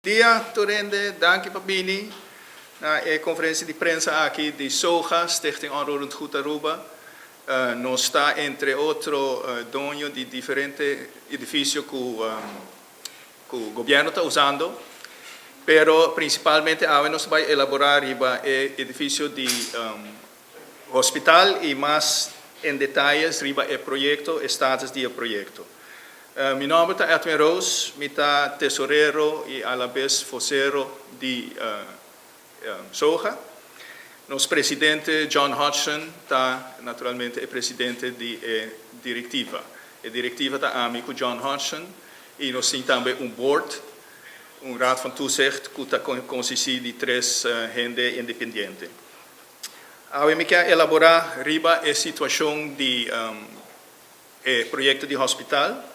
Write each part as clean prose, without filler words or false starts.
Dia tur hende, danki pa bini na e conferencia di prensa aki di SOGA, Stichting Onroerend Goed Aruba. Nos ta entre otro doño di diferente edificio cu cu gobierno ta usando, pero principalmente awe nos ta bay elabora riba e edificio di Hospital y mas en detayes riba e proyecto, e status di e proyecto. Mi nomber ta Edwin Roos, mi ta tesorero y alabes vocero di SOGA. Nos presidente John Hodgson ta naturalmente e presidente di e directiva. E directiva ta ami cu John Hodgson y nos tin tambe un board, un raad van toezicht cu ta consisti di tres hende independiente. Awe mi ke a elaborá riba e situashon di e proyekto di hospital.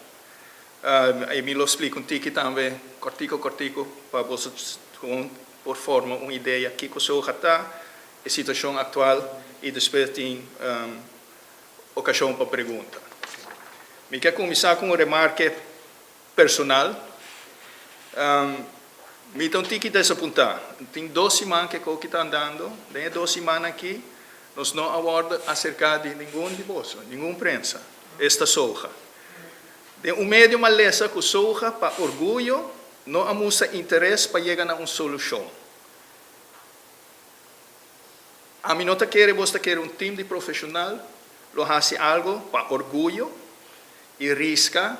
I mi lo splika un tiki tambe kòrtiku kòrtiku pa boso gewoon por forma un idea kiko SOGA ta, e situashon aktual i despues tin okashon pa pregunta. Mi ke kuminsá ku un remarke Personal, Mi ta un tiki desapuntá. Tin dos siman ku e koki ta andando. Den e dos simannan akí, nos no a wòrdu aserká di ningun di boso, ningun prensa. Esta SOGA. Den un medio malesa ku SOGA pa orguyo no a mustra interes pa yega na un solushon. Ami no ta kere boso ta kere un tim di profeshonal lo hasi algu pa orguyo i riska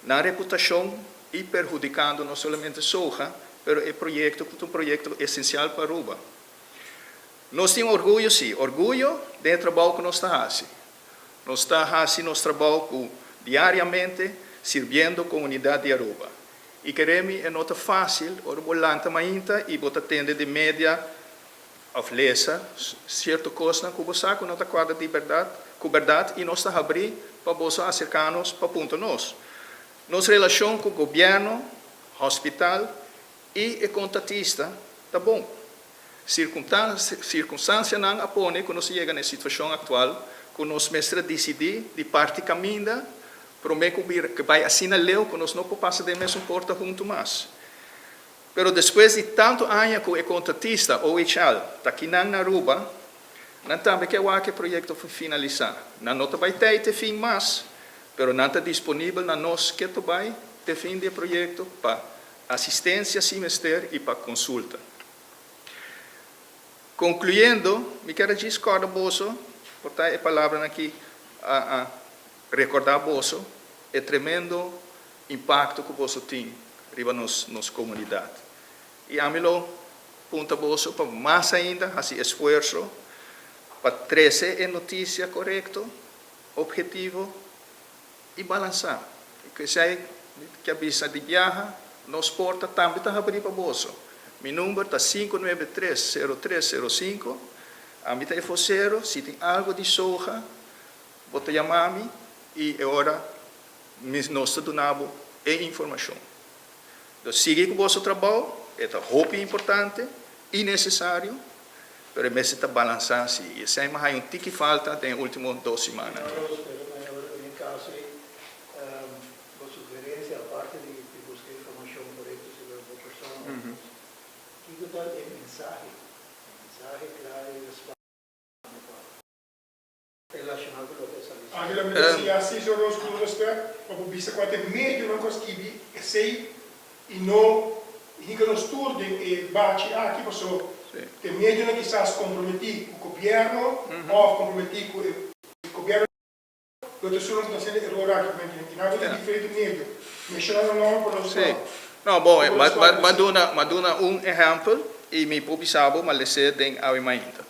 nan reputashon i perhudikando no solamente SOGA, pero e proyekto ku ta un proyekto esensial pa Aruba. Nos tin orguyo si, orguyo den e trabou ku nos ta hasi. Nos ta hasi nos trabou ku diariamente sirbiendo komunidat di Aruba. I kere mi e no ta fásil ora bo lanta mainta i bo ta tende den media òf lesa sierto kosnan ku bo sa ku no ta kuadra di bèrdat ku bèrdat i nos ta habrí pa boso aserká nos pa puntra nos. Nos relashon ku gobièrnu, hòspital i e kontatista ta bon. Sirkunstansianan a pone ku nos a yega na e situashon aktual ku nos mester a disidí di parti kaminda promé ku bai asina leu ku nos no por pasa den mesun porta huntu mas. Pero despues di tantu aña ku e kontratista, OHL, ta kinan na Aruba, nan tambe ke wak e proyekto finalisá. Nan no ta bai tei te fin mas, pero nan ta disponibel na nos keto bai te fin di e proyekto pa asistensia si mester i pa konsulta. Konkluyendo, mi kier a djis kòrda boso, por ta e palabranan aki a a rekordá boso e tremendo impakto ku boso tin riba nos nos komunidat. I ami lo punta boso pa mas ainda hasi esfuerso pa trese e notisia korekto, ophetivo i balansá. I ku esei mi ke a bisa di biaha, nos porta tambe ta habrí pa boso. Mi number ta 593 0305. Ami ta e fosero, si tin algu di soja bo ta yama mi i e ora Nos ta duna bo e informashon. Dus sigui ku boso trabou, e ta hopi importante i nesesario, pero e mester ta balansá si. I esei mi a haña un tiki falta den e último dos simannan aki. Carlos, pero mayor den e kaso ei, bo sugerensia aparte di buska informashon korekto sobre bo persona òf nos, kiko ta e mensahe, e mensahe kla i respaldo pa. Relaciona cu loke a sali. Angela mi ta siña Cesar Roos cu respect pa bo bisa cua ta e medionan cu a skibi esey y no hinca nos tur den e bachi aki paso e medionan kisas comprometi cu gobierno of comprometi cu e gobierno lo ta esunnan cu ta haciendo eror aki cu mentinan y nan bo tin diferente medio menciona nan nomber pa nos Sí. No, bon, m'a duna, m'a duna un ehempel y mi por bisa bo, m'a lese den awe mainta.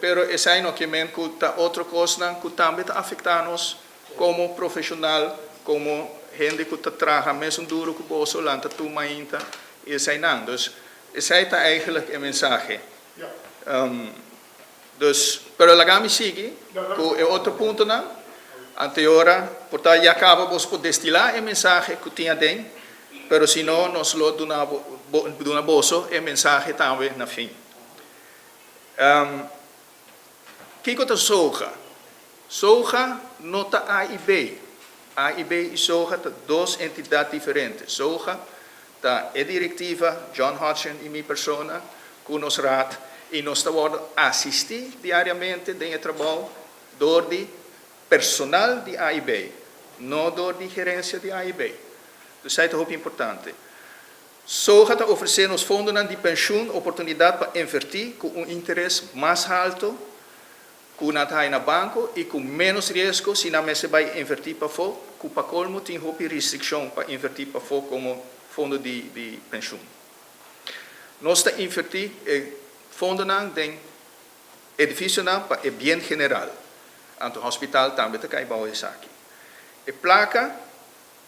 Pero esei no ke men ku ta otro kosnan ku tambe ta afektá nos komo profeshonal, komo hende ku ta traha mesun duru ku boso, lanta tur mainta i eseinan. Dus esei ta eigenlijk e mensahe. Dus, pero laga mi sigui ku e otro puntonan. Anteora por ta ya kaba boso por destilá e mensahe ku tin aden, pero si no nos lo duna duna boso e mensahe tambe na fin. Kiko ta soja? Soja no ta A i B. A i B i soja ta dos entidat diferente. Soja Ta e direktiva, John Hodgson i mi persona, ku nos raad i nos ta wòrdu asistí diariamente den e trabou dor di personal di AIB, no dor di gerensia di AIB. Dus esei ta hopi importante. SOGA ta ofresé nos fondonan di penshun oportunidat pa invertí ku un interes mas haltu ku nan ta haña na banko i ku ménos riesgo si nan mester bai invertí pafó, ku pa kolmo tin hopi restrikshon pa invertí pafó komo fondo di di penshun. Nos ta invertí e fondonan den edifisionan pa e bien general, anto hospital tambe ta kai bou esaki. E plaka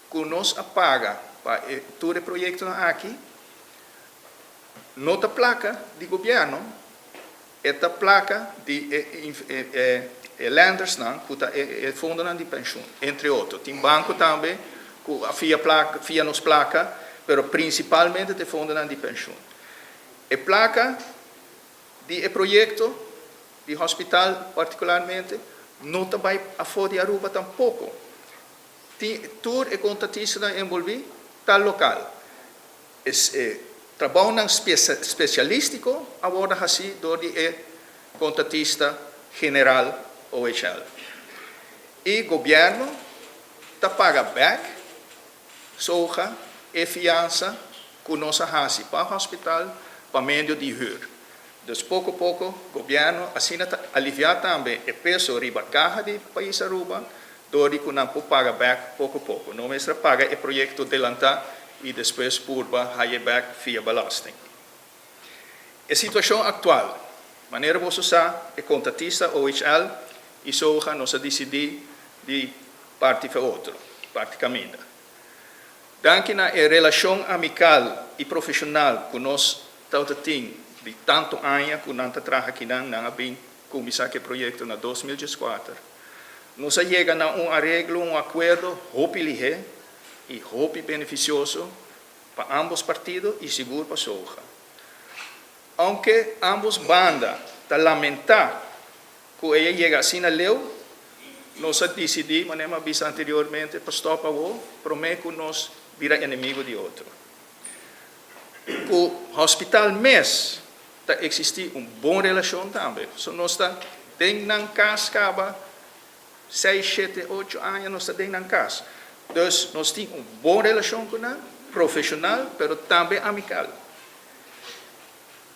ku nos a paga pa e tur e proyektonan aki no ta plaka di gobièrnu, e ta plaka di e e lendersnan ku ta e fondonan di penshun, entre otro. Tin banko tambe ku a fia plaka, fia nos plaka, pero prinsipalmente ta e fondonan di penshun. E plaka di e proyekto di hospital partikularmente no ta bai afó di Aruba tampoko. Tin tur e kontratistanan enbolbí ta lokal. E trabounan spesialístiko a wòrdu hasí dor di e kontratista general OHL. I gobièrnu ta paga bèk soga e fiansa ku nos a hasi pa hospital pa medio di hür. Dus poko poko gobièrnu asina ta aliviá tambe e peso riba kaha di pais Aruba dor di ku nan por paga bèk poko poko. No mester paga e proyekto delantá i despues purba haye bèk via belasting. E situashon aktual, Manera boso sa, e kontratista OHL i SOGA nos a disidí di parti fe otro, parti kaminda. Danki na e relashon amikal i profeshonal ku nos tabata tin di tantu aña ku nan ta traha akinan, nan a bin kuminsá ku e proyekto na 2014. Nos a yega na un areglo, un akuerdo hopi lihé i hopi benefisioso pa ámbos partido i sigur pa SOGA. Ounke ámbos banda ta lamentá ku e a yega asina leu, nos a disidí, manera mi a bisa anteriormente, pa stòp awor promé ku nos bira enemigu di otro. Ku hospital mes ta eksistí un bon relashon tambe. So nos ta den nan kas kaba seis, shete, ocho aña nos ta den nan kas. Dus nos tin un bon relashon ku nan, profeshonal pero tambe amikal.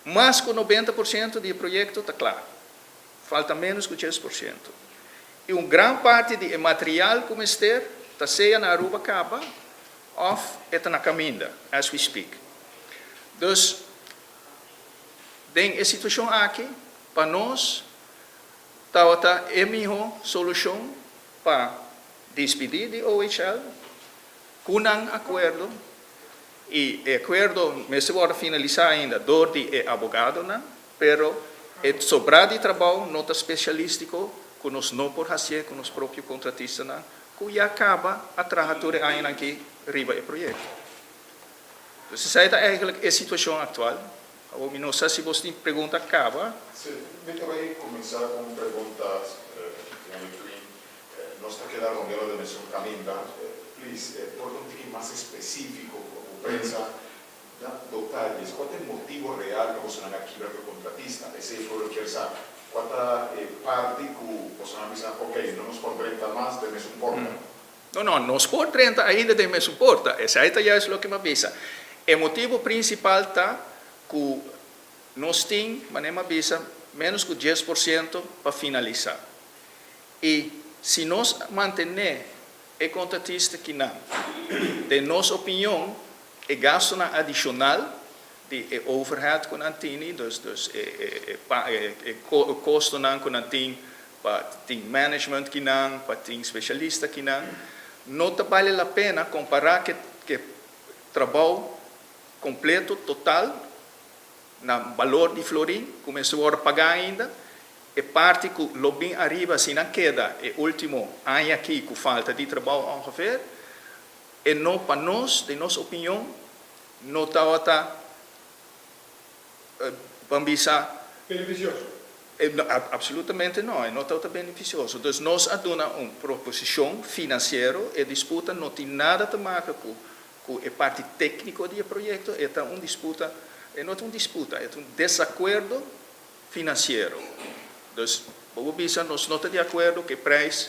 Mas ku 90% di e proyekto ta kla. Falta ménos ku 10%. I un gran parti di e material ku mester ta sea na Aruba kaba òf e ta na kaminda, as we speak. Dus den e situashon aki pa nos tabata e mihó solushon pa dispidí di OHL ku nan akuerdo i e akuerdo mester wòrdu finalisá ainda dor di e abogadonan, pero e sobrá di trabou no ta spesialístiko ku nos no por hasié ku nos propio kontratistanan ku ya kaba a traha tur e añanan aki riba e proyekto. Dus esei ta eigentlik e situashon aktual. Awor mi no sa si bos tin pregunta kaba. Si, mi ta bai kuminsá ku un pregunta, señor Litwin. Nos ta keda rondelo den mesun kaminda. Please, por ta un tiki mas espesífiko ku bo pensa na detayes. Kua ta e motibo real pa bosonan a kibra ku e kontratista? Esei pueblo kier sa. Kua ta e parti ku bosonan a bisa, ok, no nos por drenta mas den mesun porta? No, no, nos por drenta ainda den mesun porta. Esei ta juist loke mi a bisa. E motibu prinsipal ta ku nos tin, manera mi a bisa, ménos ku 10% pa finalisá. I si nos mantené e kontratista kinan, den nos opinion, e gastunan adishonal di e overhead ku nan tini, dus dus e e e kostonan ku nan tin pa tin management kinan, pa tin specialista kinan, no ta bale la pena compara ke ke trabou completo, total, na balor di florin ku mester wòrdu pagá ainda, e parti ku lo bin ariba si nan keda e ultimo aña aki ku falta di trabou ongeveer, e no pa nos, den nos opinion, no tabata, ban bisa. Beneficioso. Absolutamente no, e no tabata beneficioso. Dus nos a duna un proposicion financiero, e disputa no tin nada te maka cu. ku e parti tékniko di e proyekto, e ta un disputa, e no ta un disputa, e ta un desakuerdo finansiero. Dus bo por bisa nos no ta di akuerdo ku e preis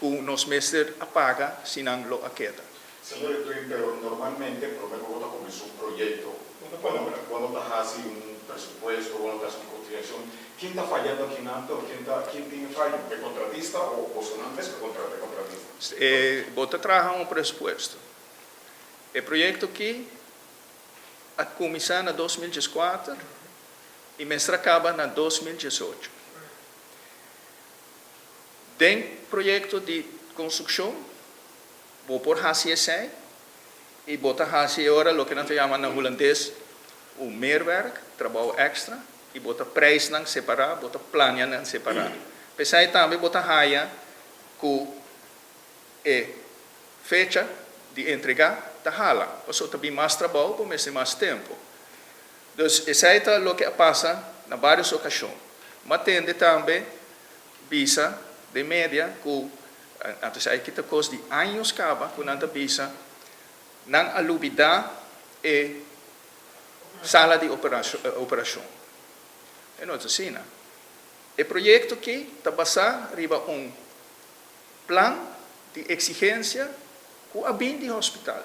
ku nos mester a paga si nan lo a keda. Señor Edwin, pero normalmente prome ku bo ta kuminsá un proyekto, bo no ta hasi un presupuesto, bo no ta hasi un kotiashon. Ken ta fayando aki nan anto? Ken ta, ken tin e fayo? E kontratista o bosonan mes ku kontrata e kontratista? Bo ta traha un presupuesto. E proyekto aki a kuminsá na 2014 i mester a kaba na 2018. Den proyekto di konstrukshon bo por hasi esei i bo ta hasi e ora loke nan ta yama na hulandes un meerwerk, trabou èkstra, i bo ta prijsnan separá, bo ta plania nan separá. P'esei tambe bo ta haya ku e fecha di entregá ta hala, pasobra ta bin mas trabou, bo mester mas tempu. Dus esei ta loke a pasa na vários okashon. M'a tende tambe bisa den media ku anto esei aki ta kos di años kaba ku nan ta bisa nan a lubidá e sala di operashon. E no ta asina. E proyekto aki ta basá riba un plan di eksigensia ku a bin di hospital.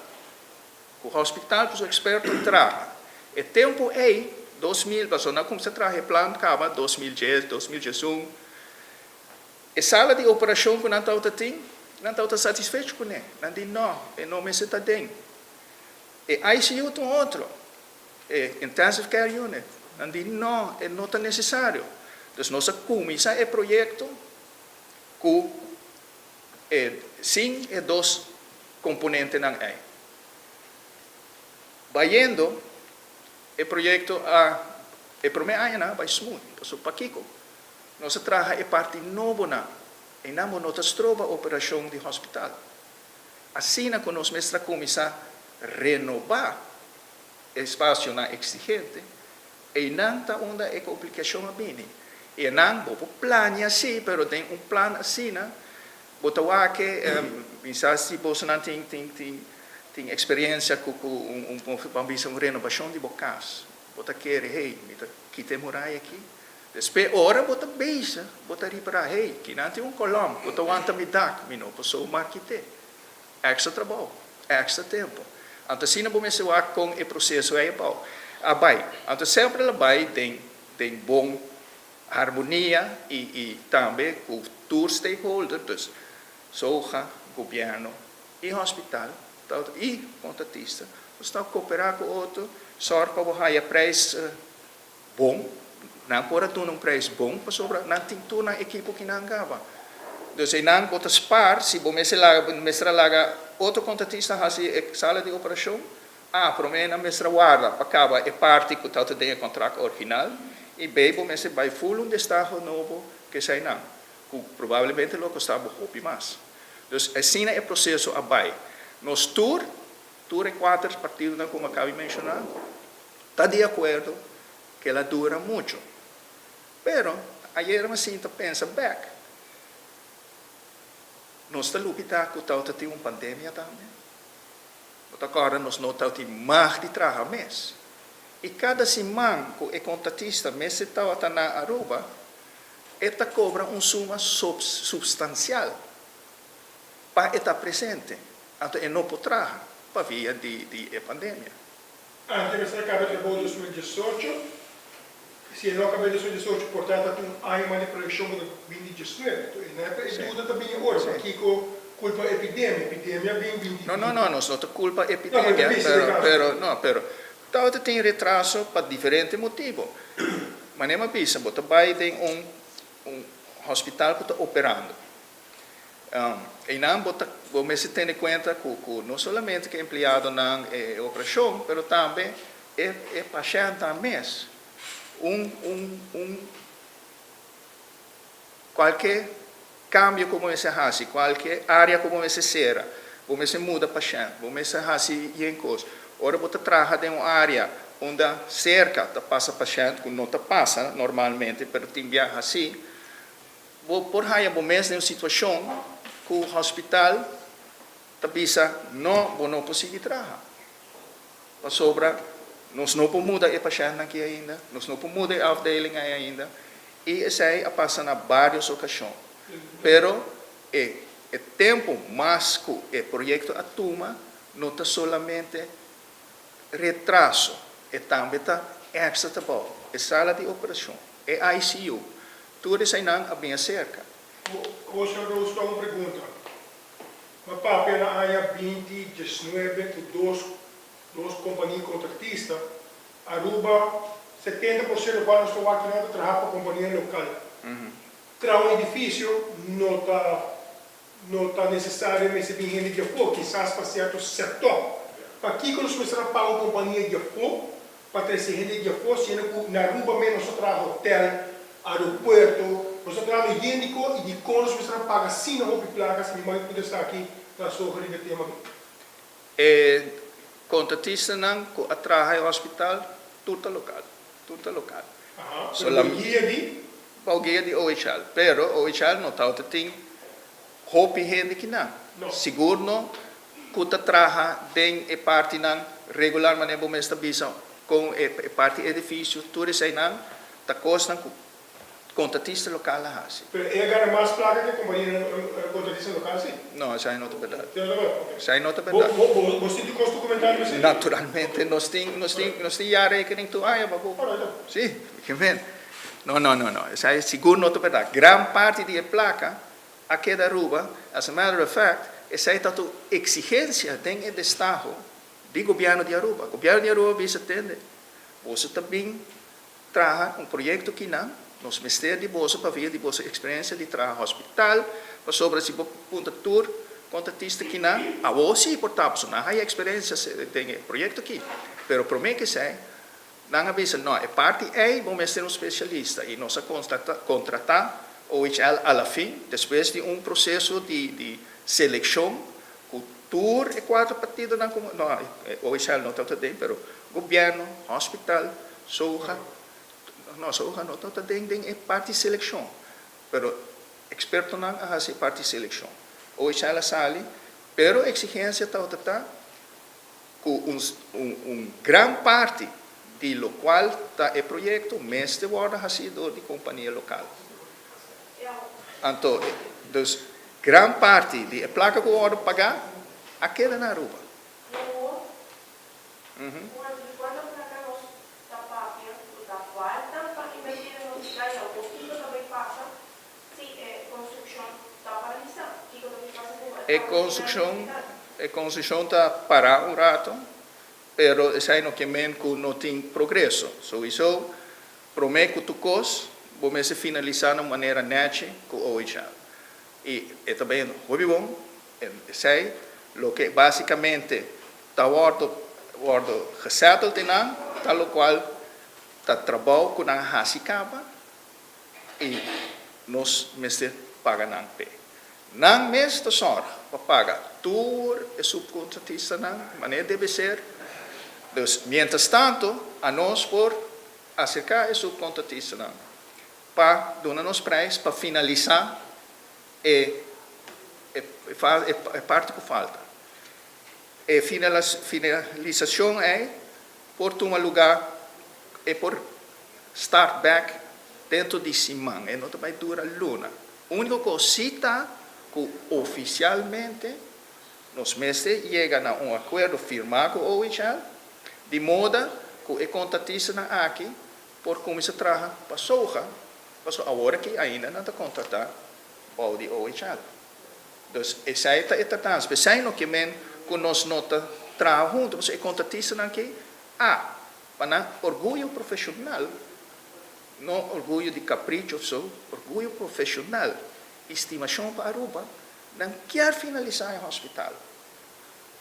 Ku hospital ku su eksperto traha. E tempu ei, 2000, pasobra nan a kuminsá traha e plan kaba 2010, 2011. E sala di operashon ku nan tabata tin, nan tabata satisfecho kuné. Nan di no, e no mester ta den. E ICU ta un otro, e Intensive Care Unit. Nan di no, e no ta nesesario. Dus nos a kuminsá e proyekto ku e sin e dos komponentenan ei. Bayendo e proyekto a e promé añanan a bai smooth, pasobra pakiko? Nos a traha e parti nobonan, einan bo no ta stroba operashon di hospital. Asina ku nos mester a kuminsá renobá e espasionan eksigente, einan ta unda e komplikashon a bini. Einan bo por plania sí, pero den un plan asina Bo ta wak e, mi sa si bosonan tin tin tin tin experiencia cu cu un un ban bisa un renovacion di bo cas. Bo ta kere, hey, mi ta kita e muraya aki. Despues ora bo ta bezig, bo ta ripara, hey, kinan tin un kolom cu ta wanta mi dak, mi no por zomaar kit'é. Extra trabou, extra tempo. Anto asina bo mester wak con e proceso ei a bou a bay. Anto semper el a bay den den bon Harmonia y y tambe cu tur stakeholder, dus SOGA, gobierno y hospital y contratista nos ta coopera cu otro sor pa bo haya prijs bon, nan por a duna un prijs bon pasobra nan tin tur nan ekipo ki nan gaba. Dus eynan bo ta spaar si bo mester laga mester a laga otro contratista haci e sala di operacion. A, Promé nan mester a warda pa kaba e parti ku tabata den e kontrakt original i B, bo mester bai ful un destaho nobo ku eseinan, ku probablemente lo kosta bo hopi mas. Dus asina e proseso a bai. Nos tur, tur e kuater partidonan ku mi a kaba di menshoná, ta di akuerdo ku el a dura muchu. Pero, ayera mi a sinta pensa bèk, nos ta lubidá ku tabata tin un pandemia tambe. Bo ta kòrda nos no tabatin mag di traha mes. I kada siman ku e kontatista mester tabata na Aruba, e ta kobra un suma supstansial pa e ta presente. Anto e no por traha pa via di di e pandemia. Antes mester a kaba e trabou 2018. Si e no a kaba e 2018 por ta ta tin un aña mas di proyekshon ku ta bin di diesnuebe. Enton e no e duda ta bin e ora pakiko kulpa epidemia. Epidemia a bin binti No, no, no, nos no ta kulpa epidemia, pero, pero, no, pero tabata tin retraso pa diferente motibo. Manera mi a bisa, bo ta bai den un un hospital ku ta operando. Einan bo ta bo mester tene kuenta ku ku no solamente ku e empleadonan e operashon, pero tambe e e pashèntnan mes. Un un un kualke kambio ku bo mester hasi, kualke área ku bo mester sera, bo mester muda pashènt, bo mester hasi yen kos. Ora bo ta traha den un área unda serka ta pasa pashènt ku no ta pasa normalmente, pero tin biaha si, Bo por haña bo mes den un situashon ku hospital ta bisa, No, bo no por sigui traha. Pasobra nos no por muda e pashèntnan aki ainda, nos no por muda e afdeling ei ainda, i esei a pasa na vários okashon. Pero e e tempu mas ku e proyekto a tuma no ta solamente retraso, e tambe ta èkstra trabou. E sala di operashon, e ICU, tur eseinan a bin aserka. José Roos ta un pregunta. M'a papia na aña 2019 ku dos kompania kontraktista. Aruba, 70% kual nos ta wak kinan ta traha pa kompania lokal. Traha un edifisio no ta nesesario mester bin hende di afó, kisas pa sierto sektor. Pakiko nos mester a paga un kompania di afó pa trese hende di afó, siendo ku na Aruba mes nos ta traha hotel, aeropuerto, nos ta traha higiéniko, i dikon nos mester a paga asina hopi plaka? Si mi mag kontestá aki na SOGA riba e tema aki. E kontratistanan ku a traha e hospital tur ta lokal, tur ta lokal. Pero bou guia di? Bou guia di OHL, pero OHL no tabata tin hopi hende kinan. No. Sigur no ku ta traha den e partinan regular manera bo mes ta bisa kon e parti edifisio, tur eseinan ta kosnan ku kontratista lokal a hasi. Pero e a gana mas plaka ku e kompania kontratista lokal, si? No, esei no ta bèrdat. No ta bèrdat, oké. Esei no ta bèrdat. Bo tin tur kos dokumentá riba esei? Naturalmente, nos tin jaarrekening tur aña pa bo. Alright. Si, ke men. No, no, no, no. Esei sigur no ta bèrdat. Gran parti di e plaka a keda Aruba. As a matter of fact, esei ta tur eksigensia den e destaho di gobièrnu di Aruba. Gobièrnu di Aruba bisa: "Tende, boso ta bin traha un proyekto kinan, nos mester di boso pa via di boso eksperensia di traha hospital, pasobra si bo punta tur kontratista kinan, awor si por ta, pasobra nan haya eksperensia den e proyekto aki." Pero promé ku esei, nan a bisa: "No, e parti ei bo mester un spesialista." I nos a kontratá OHL a la fin, despues di un proseso di selekshon ku tur e kuater partidonan, no, OHL no tabata den, pero gobièrnu, hospital, SOGA, no, SOGA no tabata den e parti selekshon, pero ekspertonan a hasi e parti selekshon. OHL a sali, pero eksigensia tabata ta ku un gran parti di lokual ta e proyekto mester wòrdu hasí dor di kompania lokal. Anto, dus gran parti di e plaka ku wòrdu pagá a keda na Aruba. Kuantu plaka nos ta papia ku ta falta pa invertí den hospital i awor kiko ta bai pasa si e konstrukshon ta paralisá? Kiko ta bai pasa ku E konstrukshon ta pará un ratu, pero esei no ke men ku no tin progreso. Sowieso, promé ku tur kos, bo mester finalisá na un manera nèchi ku OHL. I e ta bai hopi bon, esei loke básikamente ta wòrdu gesettled einan, ta lokual ta trabou ku nan hasi kaba i nos mester paga nan p'e. Nan mes ta sòrg pa paga tur e subkontratistanan manera debe ser. Dus, mientras tanto, anos por aserká e subkontratistanan pa duna nos prijs pa finalisá e parti ku falta. E finalisashon ei por tuma lugá, e por start back dentro di siman, e no ta bai dura luna. Úniko kos sí ta ku ofisialmente nos mester yega na un akuerdo firmá ku OHL, di moda ku e kontratistanan aki por kuminsá traha pa SOGA, pasobra awor aki ainda nan ta kontratá bou di OHL. Dus esei ta e tardansa. P'esei no ke men ku nos no ta traha huntu, pasobra e kontratistanan aki, pa nan orguyo profeshonal, no orguyo di kapricho òf so, orguyo profeshonal i stimashon pa Aruba, nan kier finalisá e hospital.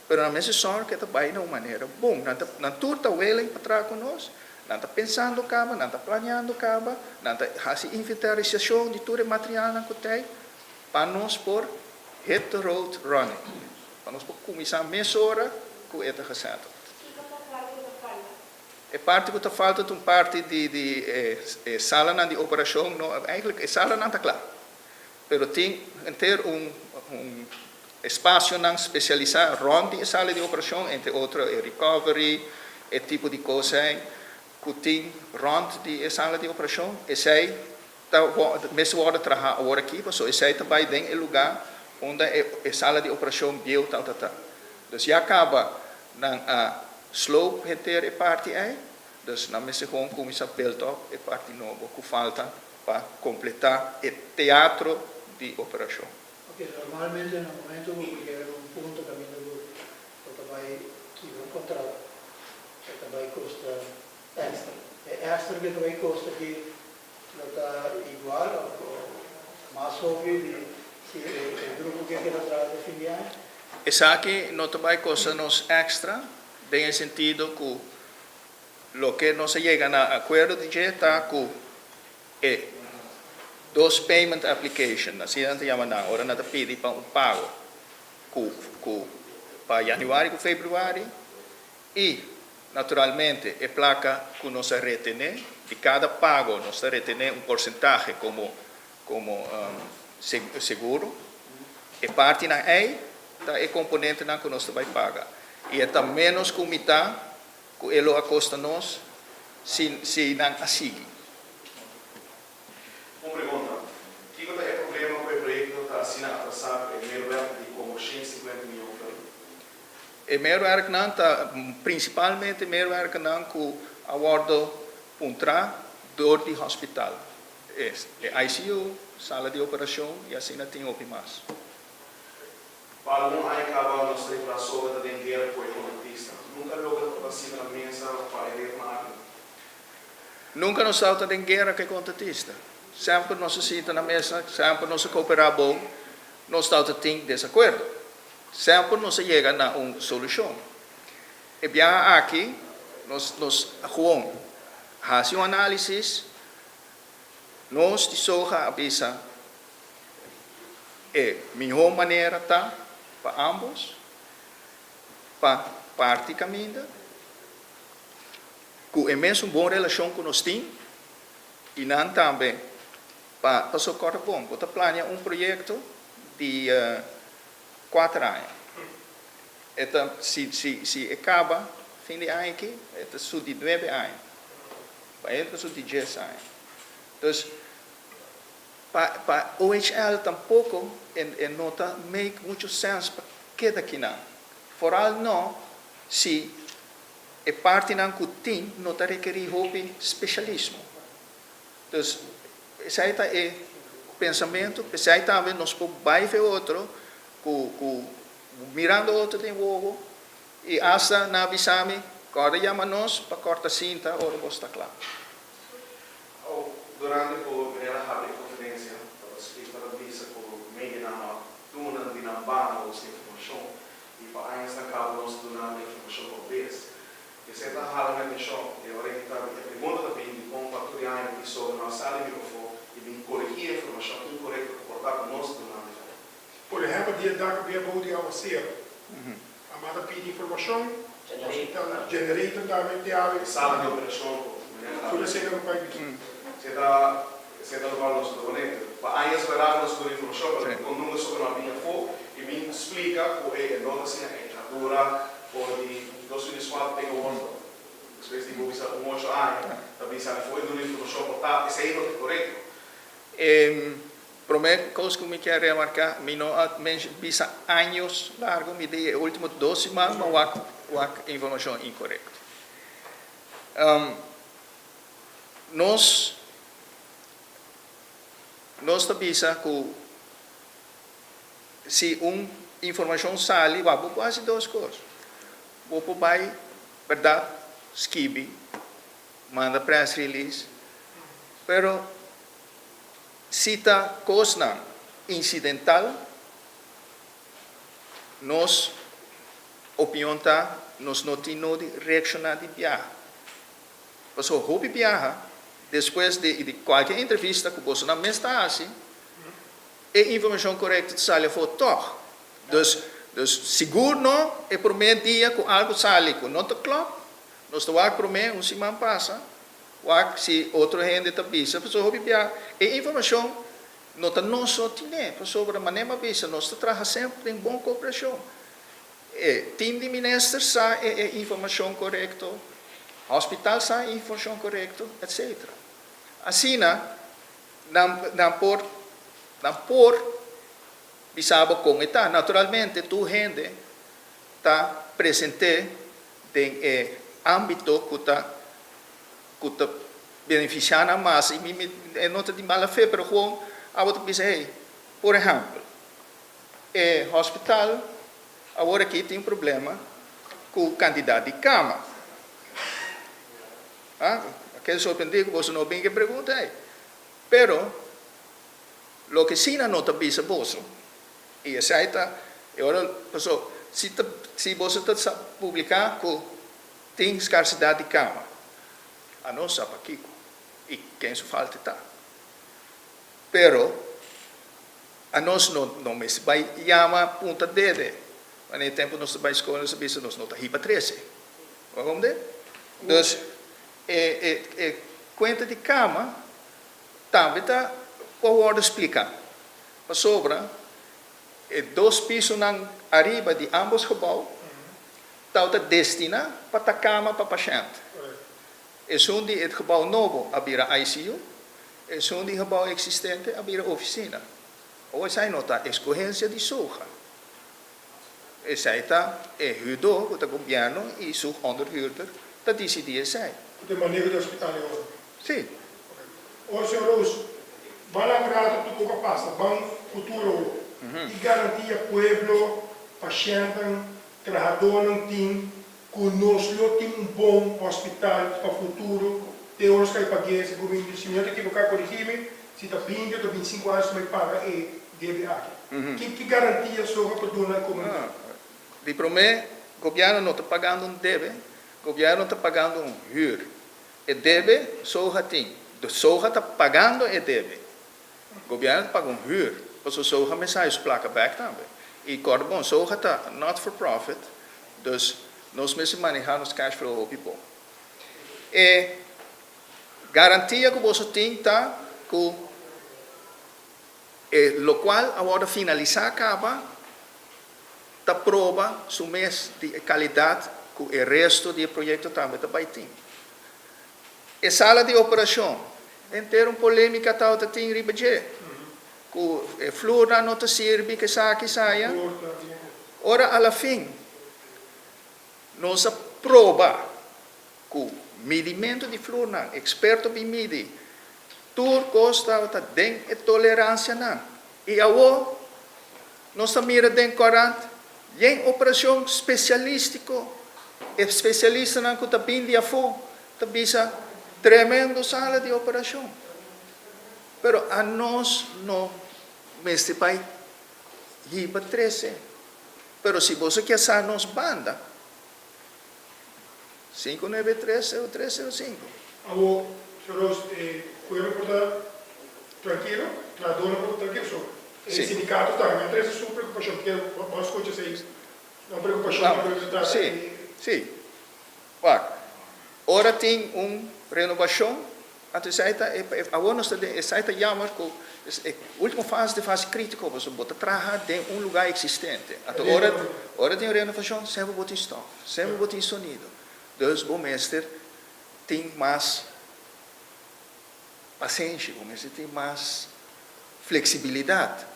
Pero nan mester sòru ku e ta bai na un manera bon. Nan tur ta willing pa traha ku nos, nan ta pensando kaba, nan ta planeando kaba, nan ta hasi inventarisashon di tur e materialnan ku t'ei, pa nos por hit the road running. Pa nos por kuminsá mesora ku e ta gesettled. Kiko ta parti ku ta falta? E parti ku ta falta ta un parti di e salanan di operashon, no, eigenlijk e salanan ta kla. Pero tin henter un espasionan spesialisá rònt di e sala di operashon, entre otro e recovery. E tipo di kos ei ku tin rònt di e sala di operashon, esei ta mester wòrdu trahá awor aki, pasobra esei ta bai den e lugá unda e sala di operashon bieu tabata ta. Dus ya kaba nan a sloop henter e parti ei, dus nan mester gewoon kuminsá build up e parti nobo ku falta pa kompletá e teatro di operashon. Ok, normalmente na momento ku bo yega na un punto kaminda ku bo ta bai kibra un kontrato, e ta bai kosta èkstra. E èkstra ku e ta bai kosta aki lo ta igual òf mas hopi di si e grupo ke keda traha te fin di aña? Esaki no ta bai kosta nos èkstra den e sentido ku loke nos a yega na akuerdo di dje ta ku e dos payment application, asina nan ta yama nan, ora nan ta pidi pa un pago ku ku pa yanüari ku febrüari i naturalmente e plaka ku nos a retené di kada pago nos ta retené un porsentahe komo komo seguro. E partinan ei ta e komponentenan ku nos ta bai paga i e ta ménos ku mitá ku e lo a kosta nos si si nan a sigui. Un pregunta, Kiko ta e problema ku e proyekto ta asina atrasá ku e meerwerk di komo 150 mion florin? E meerwerknan ta prinsipalmente meerwerkennan ku a wòrdu puntrá dor di hospital. E ICU, sala di operashon i asina tin hopi mas. Pa algun aña kaba nos ta ripará Soga ta den guera ku e kontratista. Nunka logra pa ta sinta na mesa pa e retnan aki. Nunka nos tabata den guera ku e kontratista. Semper nos a sinta na mesa, semper nos a kooperá bon. Nos tabata tin desakuerdo. Semper nos a yega na un solushon. E biaha aki nos nos a gewoon hasi un análisis. Nos di Soga a bisa e mihó manera ta pa ámbos pa parti kaminda. Ku e mesun bon relashon ku nos tin i nan tambe pa paso kòrda bon bo ta plania un proyekto di kuater aña e ta si si si e kaba fin di aña aki e ta su di nuebe aña pa entra su di dies aña dus pa pa OHL tampoko e no ta make mucho sèns pa keda kinan foral no si E partinan ku tin no ta rekerí hopi spesialismo. Dus esei ta e pensamentu, p'esei tambe nos por bai fe otro ku ku mirando otro den wowo i asta nan a bisa mi, kòrda yama nos pa kòrta sinta ora bos ta kla. Au, durante ku Mirella habri e konferensia, tabata splika, tabata bisa ku medianan no a duna di nan banda nos informashon I pa añas na kaba nos ta dunando informashon pa bes. Esei ta hala mi atenshon. E ora ei ta e pregunta ta bin dikon pa tur e aña di sobre no a sali mikrofon i bin koregí e informashon inkorekto ku por ta ku nos ta dunando e ora. Por ehèmpel di e dak bia bou di awaseru. A manda pidi informashon, hospital, generator tambe te awe. E sala di operashon ku meneer ta Tur esei ta ku bai bisa. Esei ta esei ta lokual nos ta pone. Pa añas bèrdat nos ta duna informashon pero dikon nunka sobre no a bin afó i bin splika ku e no ta asina e ta dura for di 2004 te awor despues di bo bisa un ocho aña ta bin sali afó i duna informashon por ta esei no ta korekto. E promé kos ku mi kier remarká, mi no a bisa años largu, mi di e último dos siman mi a wak wak informashon inkorekto. Nos nos ta bisa ku si un informashon sali, wak bo por hasi dos kos, bo por bai bèrdat skibi, manda press release, pero si ta kosnan insidental nos opinion ta nos no tin nodi reakshoná di biaha. Pasobra hopi biaha despues di di kualke entrevista ku bosonan mes ta hasi, e informashon korekto ta sali afó tòg. Dus, dus sigur no e promé dia ku algu sali ku no ta klòp, nos ta wak promé un siman pasa, wak si otro hende ta bisa, pasobra hopi biaha e informashon no ta nos so tin'é, pasobra manera mi a bisa nos ta traha semper den bon kooperashon. E team di minister sa e e informashon korekto. Hospital sa e informashon korekto, etc. Asina nan nan por nan por bisa bo kon e ta. Naturalmente tur hende ta presente den e ámbito ku ta ku ta benefisiá nan mas i mi mi e no ta di mala fe pero gewoon abo ta bisa hey por ehèmpel e hospital awor aki tin problema ku kantidat di kama. Ah, a keda sorprendí ku boso no bin ku e pregunta ei. Pero, loke sí nan no ta bisa boso, i esei ta e ora, paso, si ta, si boso ta sa publiká ku tin skarsidat di kama, anos sa pakiko i ken su falta ta. Pero, anos no, no mester bai yama punta dede. Wanneer e tempu nos ta bai skol nos ta bisa nos no ta hiba trese. Waarom de? Dus e e e kuenta di kama tambe ta por wòrdu spliká. Pasobra e dos pisonan ariba di ámbos gebou tabata destiná pa ta kama pa pashènt. Esun di e gebou nobo a bira ICU, esun di gebou eksistente a bira ofisina. Awor esei no ta eskohensia di soja. Esei ta e huurdor ku ta gobièrnu i su onderhuurder ta disidí esei. Ku ta e maneho di hospital e ora? Sí. Ok. Ora señor Roos, ban laga un rato tur koko a pasa, ban futuro awor. Ki garantia pueblo, pashèntnan, trahadónan tin ku nos lo tin un bon hospital pa futuro te ora nos kai pag'é? Segun mi, si mi no ta ekiboká korigí mi, si ta binti o ta bintisinku aña nos ta bai paga e debe aki. Ki ki garantia soga por duna e komunidat? Di promé, gobièrnu no ta pagando un debe, gobièrnu ta pagando un hür. E debe soga tin. Soga ta pagando e debe. Gobièrnu ta paga un hür, pasobra soga mester haña su plaka bèk tambe. I kòrda bon, soga ta not for profit, dus nos mester manehá nos cash flow hopi bon. E garantia ku boso tin ta ku. E locual a wordo finalisa caba ta proba su mes di e calidad cu e resto di e proyecto tambe ta bay tin. E sala di operacion, henter un polemica tabata tin riba dje, cu e flurnan no ta sirbi, kesaki, saya. Ora a la fin nos a proba Ku midimentu di flurnan, eksperto bin midi, tur kos tabata den e toleransianan. I awor nos ta mira den korant yen operashon spesialístiko, e spesialistanan ku ta bin di afó ta bisa tremendo sala di operashon. Pero anos no mester bai hiba trese. Pero si boso ke sa nos banda. Sinku nuebe tres sero tres sero sinku. Awor, señor Roos, e pueblo por ta trankilo, trahadornan por ta trankilo, so e sindikato tambe a trese su preokupashon, ke bo a skucha esei, nan preokupashon pa loke ta trata Si, si. Wak, ora tin un renobashon, anto esei ta e, awor nos ta den, esei ta jammer ku e ultimo fase ta e fase kritiko, pasobra bo ta traha den un lugá eksistente. Anto ora, ora tin un renovashon, semper bo tin stòf, semper bo tin sonido. Dus bo mester tin mas pasenshi, bo mester tin mas fleksibilidat.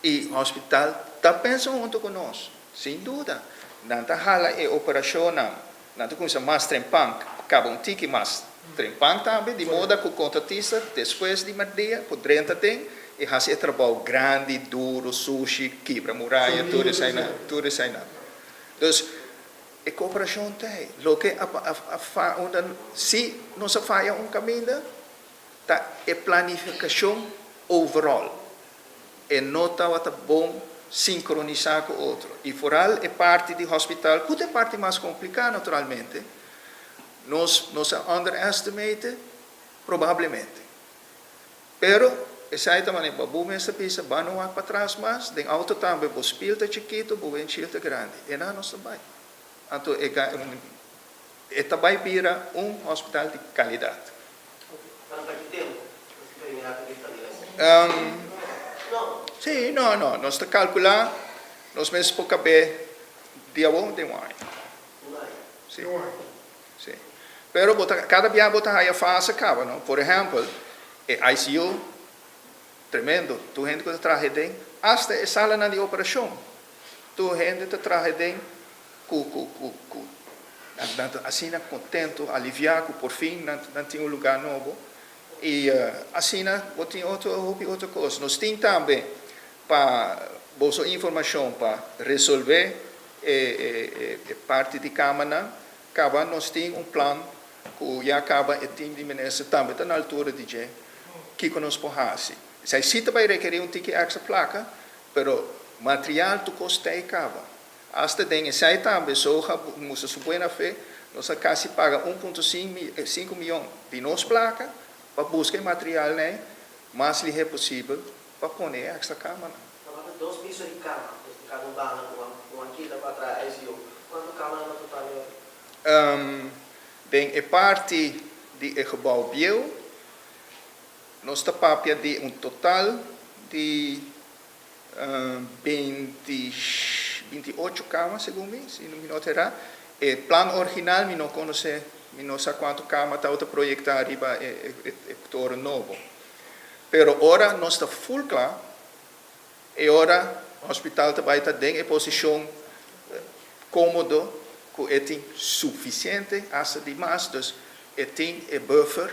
I hospital ta pensa huntu ku nos, sin duda. Nan ta hala e operashonnan, nan ta kuminsá mas trempan, kaba un tiki mas trempan tambe, di moda ku kontratista despues di merdia por drenta den i hasi e trabou grandi, duru, sushi, kibra muraya, tur eseinan, tur eseinan. Dus, e kooperashon ta ei. Loke a a unda si nos a faya un kaminda ta e planifikashon overall. E no tabata bon sinkronisá ku otro. I foral e parti di hospital, ku ta e parti mas kompliká naturalmente, nos nos a underestimate probablemente. Pero esei ta manera bo mester bisa ban no wak patras mas, den auto tambe bo spiel ta chikitu, bo windshield ta grandi. E nan nos ta bai. Anto e e ta bai bira un hospital di kalidat. Sí, no, no, nos ta kalkulá nos mes por kab'é di awor den un aña. Sí, sí. Pero bo ta, kada bia bo ta haya fase kaba, no? Por ehèmpel, e ICU, tremendo, tur hende ku ta traha den, asta e salanan di operashon, tur hende ta traha den ku, ku, ku, ku nan, nan ta asina kontentu, aliviá ku por fin nan, nan tin un lugá nobo. I asina bo tin otro, hopi otro kos. Nos tin tambe pa boso informashon pa resolvé e, e, e, e parti di kamanan. Kaba nos tin un plan ku ya kaba e team di minister tambe ta na altura di dje kiko nos por hasi. Esei si ta bai rekerí un tiki èkstra plaka, pero material tur kos ta ei kaba. Asta den esei tambe Soja mustra su buena fe, nos a kasi paga un punto sinku miyon di nos plaka pa buska e materialnan ei mas lihé posibel pa pone e èkstra kamanan. Tabata dos piso di kama, dus di kada un banda ku a kita pa traha ICU. Kuantu kamanan na total e ora? Den e parti di e gebou bieu, nos ta papia di un total di 28 kama, segun mi, si mi no ta erá. E plan original mi no konosé, mi no sa kuantu kama tabata proyektá riba e toren nobo. Pero ora nos ta full kla, e ora hospital ta bai ta den e posishon komodo ku e tin sufisiente, asta di mas, dus e tin e buffer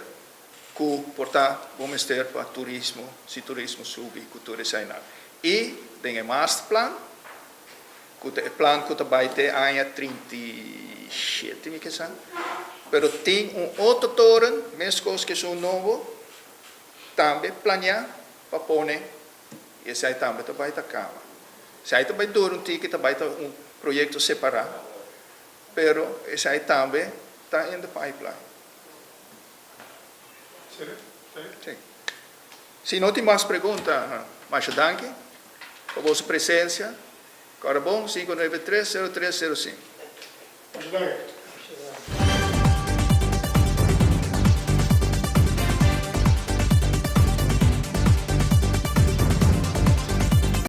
ku por ta bo mester pa turismo, si turismo subi ku tur eseinan. I den e masterplan, ku ta e plan ku ta bai te aña 37 mi ke sa, pero tin un otro toren meskos ku esun nobo, Tambe planeá pa pone i esei tambe ta bai ta kaba. Esei ta bai dura un tiki, ta bai ta un proyekto separá, pero esei tambe ta in the pipeline. Sí. Si no tin mas pregunta, masha danki pa boso presensia. Kòrda bon, 593 0305. Masha danki.